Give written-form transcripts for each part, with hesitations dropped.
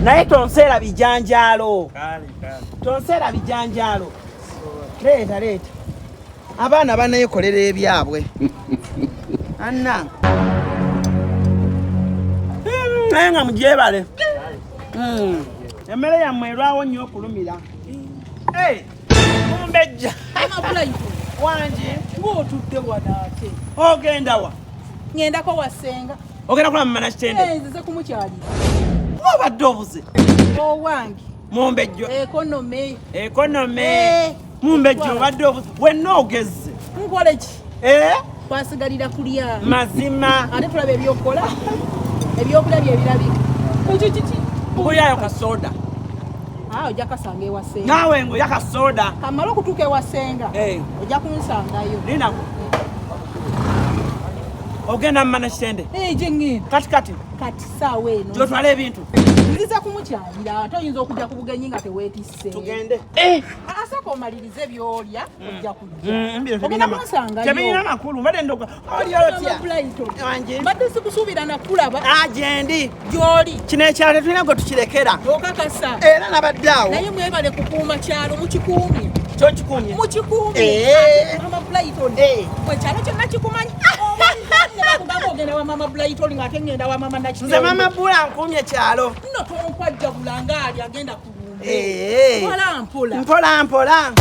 Naye tonseera bijanjaalo. Tonseera bijanjaalo. Leeta leeta. Abaana baneekolera ebyabwe. Anna. Naye nga mugyebale. Emmere yammwe erwawo nnyo okulumira. Mumbejja. Wangi. Ng'otudde wano ate. Ogenda wa? Ŋŋendako wa ssenga. Ogenda kulaba mama Nakitende? Eh, nzize kumukyalira. Obadde obuze. Owange. Mumbejja. Ekonome. Ekonome. Eh. Mumbejja obadde obuze. Wenna ogezze. Nkole ki? Eh? Twasigalira kulya. Mazima. Ate tulaba ebyokukola. Ebyokulya bye birabika. Ekyo kiki? Nkulyayo ka soda. Ah, ojja kasanga ewa ssenga. Naawe ng'olya ka soda. Kamale okutuuka ewa ssenga. Eh. Ojja kunsangayo. Linako. Ogenda mama Nakitende? Eh, gye ŋŋenda. Kati kati. Kati ssaawa eno. Gy'otwala ebintu. Nziza kumukyalira ate oyinza okujja ku bugenyi nga teweetisse. Tugende. Eh. Asooka omalirize by'olya ojja kujja. Ogenda kunsangayo. Tebirina makulu mbadde ndoga. Oli otya? Wangi. Mbadde sikusuubira na kulaba. Ah, gyendi. Gy'oli. Kino ekyalo tetulina gwe tukirekera. Okakasa. Era nabadde awo. Naye mwebale kukuuma kyalo mukikuumye. Kyokikuumye. Mukikuumye. Eh. Mama Brighton. Eh. Gwe kyalo kyonna kikumanyi. Bakugamba ogenda wa Mama Brighton ng'ate ngenda wa Mama Nakitende. Nze Mama Bula nkuumye kyalo. Nno tonkwajjabula ng'ali agenda ku lumbe. Eh. Mpola mpola. Mpola mpola.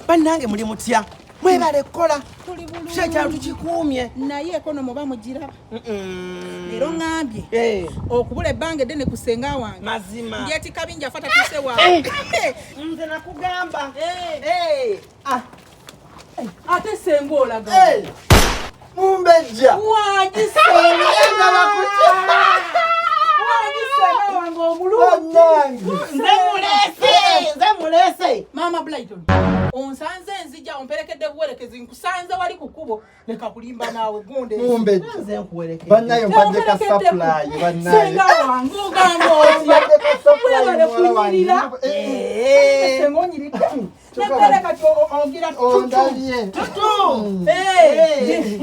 Bannange muli mutya? Mwebale kukola. Tuli bulungi. Kyo ekyalo tukikuumye. Naye ekonomi oba mugiraba. Leero ŋŋambye Eh. okubula ebbanga eddene ku ssenga wange. Mazima. Ndyetikka bingi afa tatuuse waabwe. Nze nakugamba. Eh. Eh. Ah. Ate ssenga olaga. Eh. Mumbejja. Wangi ssenga. Wangi ssenga wange omulungi. Bannange. Nze muleese. Nze muleese. Maama Brighton, onsanze nzija omperekedde buwerekezi nkusanze wali ku kkubo leka kulimba naawe gonde. Mumbejja. Nze nkuwerekedde. Bannaye mpadde ka supply bannaye. Ssenga wange ogamba otya? Mpadde ka supply Webale muwala wange. kunyirira. Eh, Ssenga onyiridde. Nemmere kati ogira tutu. Ondabye. Tutu. Eh.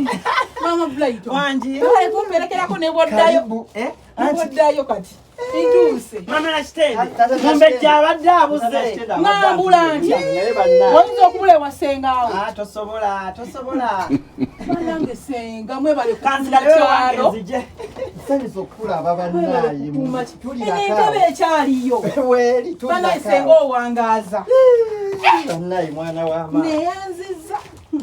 Maama Brighton. Wangi. Webale kumperekerako ne bw'oddayo. Karibu. Eh? Ne bw'oddayo kati. Ntuuse. Mama Nakitende. Tata Mumbejja abadde abuze. Ngambula ntya? Naye bannaye. Oyinza okubula ewa ssenga awo. Ah, tosobola, tosobola. Bannange ssenga mwebale kukuuma Kanzigalewo wange kyalo. nzije. Nsanyusa okukulaba Mwebale bannaye. kukuuma ki- Eno Tulirako entebe awo. ekyaliyo. Weeri Bannange tulirako ssenga awo. owangaaza. Bannaye mwana wa maama. Neyanziza.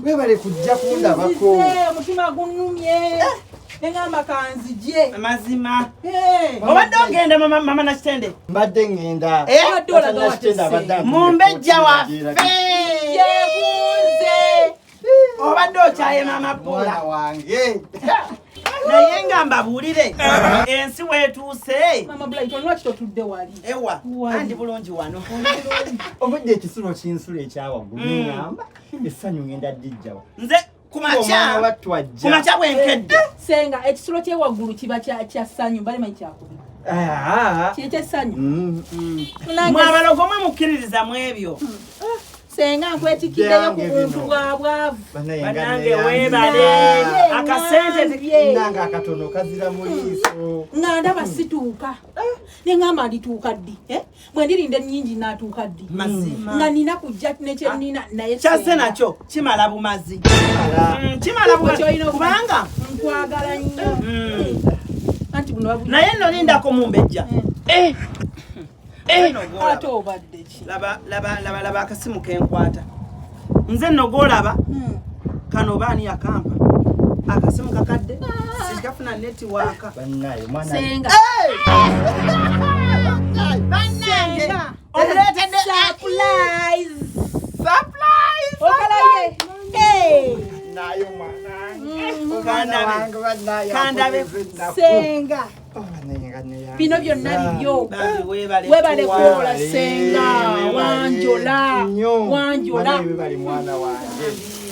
Webale kujja kundabako. Nzize omutima gunnumye. Ne ŋŋamba kanzije. Mazima. Eh. Obadde ogenda mama mama Nakitende. Mbadde ŋŋenda. Eh? Obadde olaga Tata watya Nakitende abadde ssenga? antumye Mumbejja kkooti waffe. Yeekunze. Obadde okyaye mama Mwana Bula. wange. Naye nga mbabuulire ensi weetuuse. Maama Brighton lwaki totudde wali? Ewa, Wali. andi bulungi wano. Obudde ekisulo kinsula ekyawaggulu neŋŋamba essanyu ŋŋenda ddijjawa. Nze ku Omwana makya wattu ajja. ku makya bwenkedde. Ssenga ekisulo ky'ewaggulu kiba kya ssanyu mbale manyi kyakubiri. Ah. Kiri ky'essanyu. Mm. Munange Mwe abalogo mwe mukkiririza mu ebyo. Ssenga nkwetikiddeyo ku Byange buntu bino. bwa bwavu. Bannaye nga Bannange neyanziza. weebale. Akasente Ngambye. Nange akatono kazira mu liiso. Nga ndaba situuka. Ne ŋŋamba ndituuka ddi? Eh? Bwe ndirinda ennyingi naatuuka ddi? Mazima. Nga nina kujja ne kye nnina naye Kyazze ssenga. nakyo kimala bumazi. Kimala. Kimala bumazi. Ky'olina okuba- Kubanga Nkwagala nnyo. Anti buno babu- naye nno lindako mumbejja. Eh. Eh. Ate obadde ki? Laba laba laba laba akasimu kenkwata. Nze nno gw'olaba kano oba ani yakampa akasimu kakadde sikafuna netiwaaka. Bannaye omwana. Ssenga. Bannange Ssenga. omuleetedde Surprise. Surprise! Okalaye. Hey. Naye omwana wange. Omwana Kandabe. wange bannaye Kandabe. akozesa ennaku. Ssenga. Oh, bannaye nga neyanziza. Bino byonna bibyo. Bambi weebale Webale tuwa. kuwola ssenga. Webale Wanjola. nnyo. Wanjola. Bannaye webale mwana wange.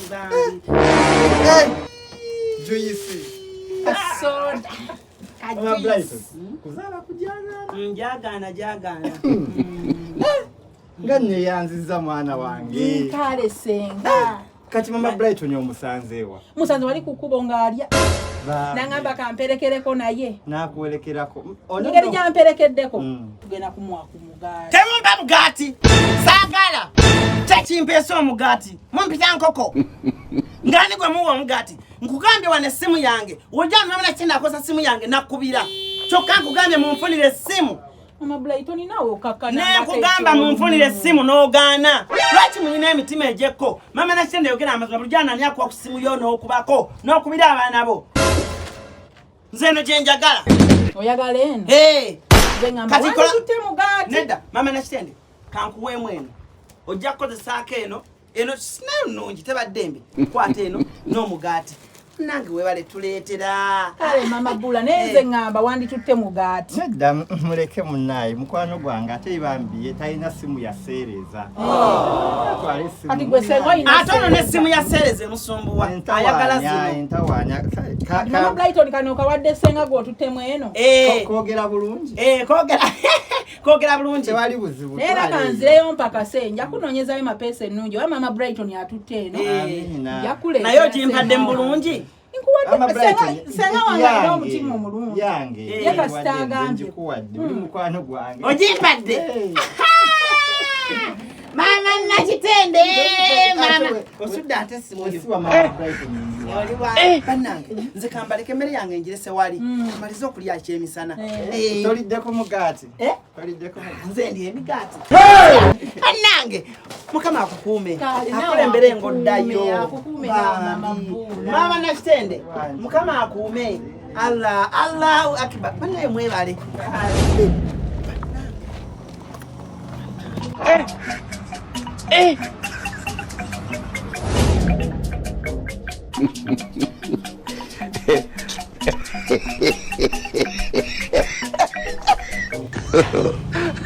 Bambi. Eh, Juice. Soda. Mama Brighton, kuzaala kujagaana. Njagaana jagaana. Nga neyanziza mwana wange. Kale ssenga. Kati Mama Brighton omusanze wa? Musanze wali ku kkubo ng'alya. Nangamba kamperekereko naye. Nakuwerekerako. Engeri gyamperekeddeko tugenda kumuwa ku mugaati. Temumpa mugaati, saagala. Kyekimpeesa omugaati, mumpita nkoko. Ngani gwe muwa omugaati? Nkugambye wano essimu yange, ojja mama Nakitende akozesa ssimu yange nakkubira. Kyokka nkugambye munfunire essimu. Mama Brighton naawe okakkana. Nenkugamba munfunire essimu n'ogaana. Lwaki mulina emitima egyekko? Mama Nakitende yogera amazima, bulijjo ani akuwa ku ssimu yo n'okubako n'okubira abaana bo? Nze eno gye njagala. Oyagala eno? Hey. Nze ngamba Kati kola- wanditutte mugaati. Nedda, Mama Nakitende, kankuweemu eno. Ojja kukozesaako eno. Eno sinayo nnungi, tebadde mbi. Kwata eno n'omugaati. Nange weebale tuleetera. Kale Mama Bula, naye nze ngamba wanditutte mugaati. Nedda, muleke munaaye mukwano gwange, ate bambi ye talina simu ya seereza. Atwale essimu. Kati gwe senga olina Ate ono n'essimu ya seereza emusumbuwa. Ayagala Entawaanya, zino. entawaanya. Mama Brighton kano okawadde senga gw'otuttemu eno. Kogera bulungi. Kogera. Kogera bulungi. Tewali buzibu. Naye era twala eyo. kanzireyo mpakase, nja kunoonyezayo mapeesa ennungi, oba Mama Brighton atutte eno. Amiina. Nja kuleetera Naye ogimpadde mu senga wange. bulungi. Mama Nkuwadde Brighton, senga wange alina yange, omutima omulungi. yange. Ye kasita Nkuwadde, agambye. Ngikuwadde, oli mukwano gwange. Ogimpadde. Hey. Mama Nakitende, mama. Ate Osudde ate essimu yo. Esiwa Mama Brighton nziwa. Oli wa bannange, nze kambaleke emmere yange ngirese wali. Kamalize okulya ekyemisana. Toliddeko mugaati? Eh? Toliddeko mugaati? Nze ndi emigaati. Bannange, Mukama akukuume. Kale, nawe Akulembere akukuume, ng'oddayo. akukuume nawe, Mama Bambi. Bula. Mama Nakitende, Wangi. Mukama akuume. Allah, Allahu Akbar. Bannaye mwebale.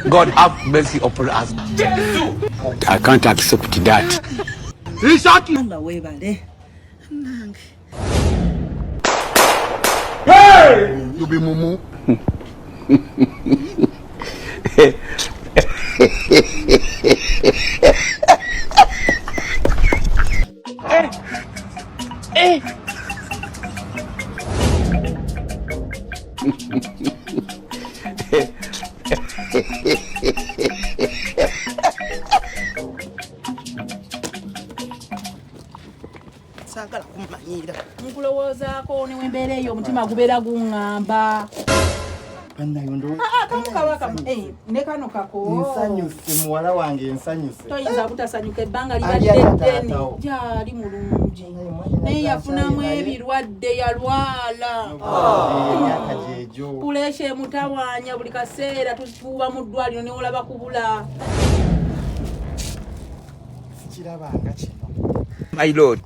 God have mercy upon us. I can't accept that. Allah weebale. Nange. You be mumu. Saagala kummanyiira. Nkulowoozaako ne wembeera eyo omutima gubeera guŋŋamba. Bannaye, Ah, kamu kaba kamu. Ne kano kako. Nsanyuse muwala wange, nsanyuse. Toyinza butasanyuka, ebbanga Ali libadde atya ddene. taatawo? Gyali mulungi. Naye mwannyinaze Naye yafunamu akyali naye. ebirwadde, yalwala. Emyaka gyegyo. Puleesha emutawaanya buli kaseera, tutuuba mu ddwaliro newolaba kubula. Sikirabanga kino. My lord.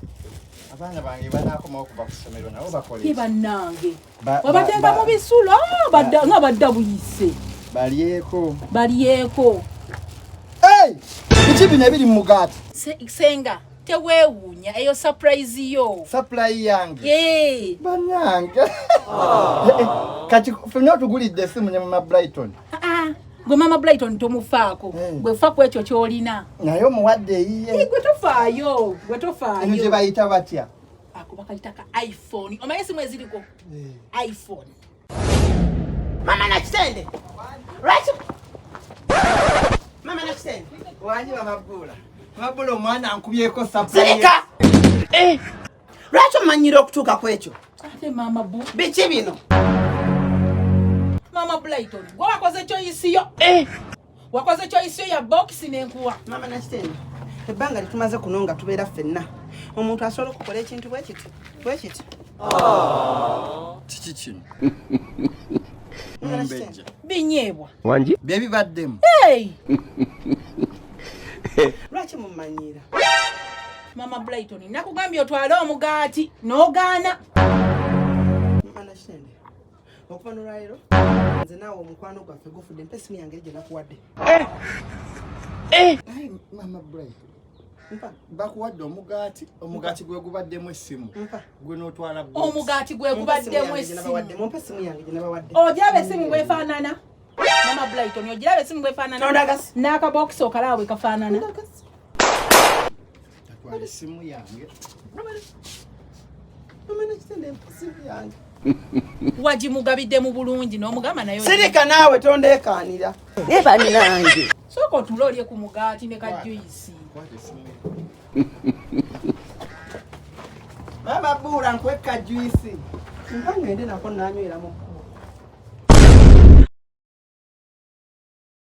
Abaana bange banaakomawo kuva ku ssomero nabo bakole Ye ki? bannange. Wabateeka mu bisulo nga badda buyise. Balyeko. Balyeko. Hey! Biki bino ebiri mu mugaati? Senga teweewuunya, eyo surprise yo. Supply yange. Ye. Bannange. Kati ffenna otugulidde essimu ne Mama Brighton. Ah, gwe Mama Brighton tomufaako. Gwe fa ku ekyo ky'olina. Naye omuwadde eyiye. Gwe tofaayo, gwe Eno gye tofaayo. bayita batya? Ako bakayita ka iPhone. Omanyi esimu eziriko? iPhone. Mama Nakitende. Lwaki? Mama Nakitende. Wangi Mama Bula. Mama Bula omwana ankubyeko supply. Sirika. Lwaki omanyira okutuuka ku ekyo? Ate Mama Bu. Biki bino? Mama Brighton, gwe wakoze choice yo. Wakoze choice yo ya box n'enkuwa. Mama Nakitende, ebbanga lyetumaze kuno nga tubeera ffenna. Omuntu asobola okukola ekintu bwe kiti, bwe kiti. Kiki kino? Mama Nakitende. Binyeebwa. Wangi? Bye bibaddemu. Hey! Lwaki mummanyiira? Mama Brighton, nakugambye otwale omugaati n'ogaana. Mama Nakitende, okuva n'olwaleero nze naawe omukwano gwaffe gufudde, mpa essimu yange gye nakuwadde. Ayi Mama Brighton. Mpa. Bakuwadde omugaati, omugaati gwe gubaddemu essimu. Mpa. Gwe n'otwala box. Omugaati gwe Mpa essimu gubaddemu yange gye nabawadde. essimu. Mumpe essimu yange gye nabawadde. Ogiraba essimu bw'efaanana? Mama Brighton, ogiraba essimu bw'efaanana? Tondagasi. N'akabokisi okalaba bwe kafaanana. Tatwala essimu yange. Omena kitende mpasimu yange. Wagimugabidde mu bulungi n'omugamba naye. Sirika naawe tondeekaanira. Naye bannange. Sooka otuule olye ku mugaati ne ka juyisi. Baba buula nkwekka juyisi. Nka ngende nako nanywera mu kkubo.